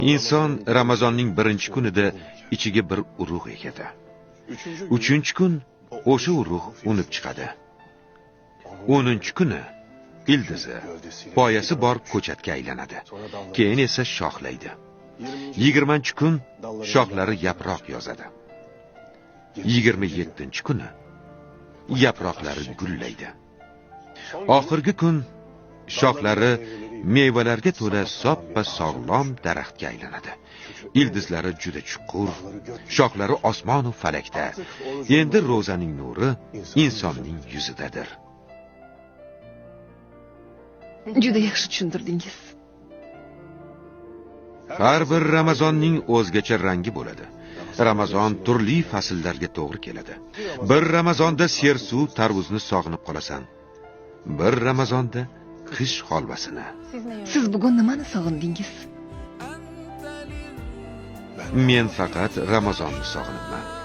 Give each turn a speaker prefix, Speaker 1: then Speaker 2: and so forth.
Speaker 1: Inson Ramazonning birinchi kunida ichiga bir urug' ekadi. Uchinchi kun o'sha urug' unib chiqadi. 10 kuni ildizi, poyasi bor ko'chatga aylanadi. Keyin esa shoxlaydi. 20 kun shoxlari yaproq yozadi. 27 kuni yaproqlari gullaydi. Oxirgi kun shoxlari mevalarga to'la soppa sog'lom daraxtga aylanadi. Ildizlari juda chuqur, shoxlari osmon u falakda. Endi ro'zaning nuri insonning yuzidadir.
Speaker 2: Juda yaxshi tushuntirdingiz.
Speaker 1: Har bir Ramazonning o'zgacha rangi bo'ladi. Ramazon turli fasllarga to'g'ri keladi. Bir Ramazonda sersuv tarvuzni sog'inib qolasan. Bir Ramazonda qish holvasini.
Speaker 2: Siz bugun nimani sog'indingiz?
Speaker 1: Men faqat Ramazonni sog'inibman.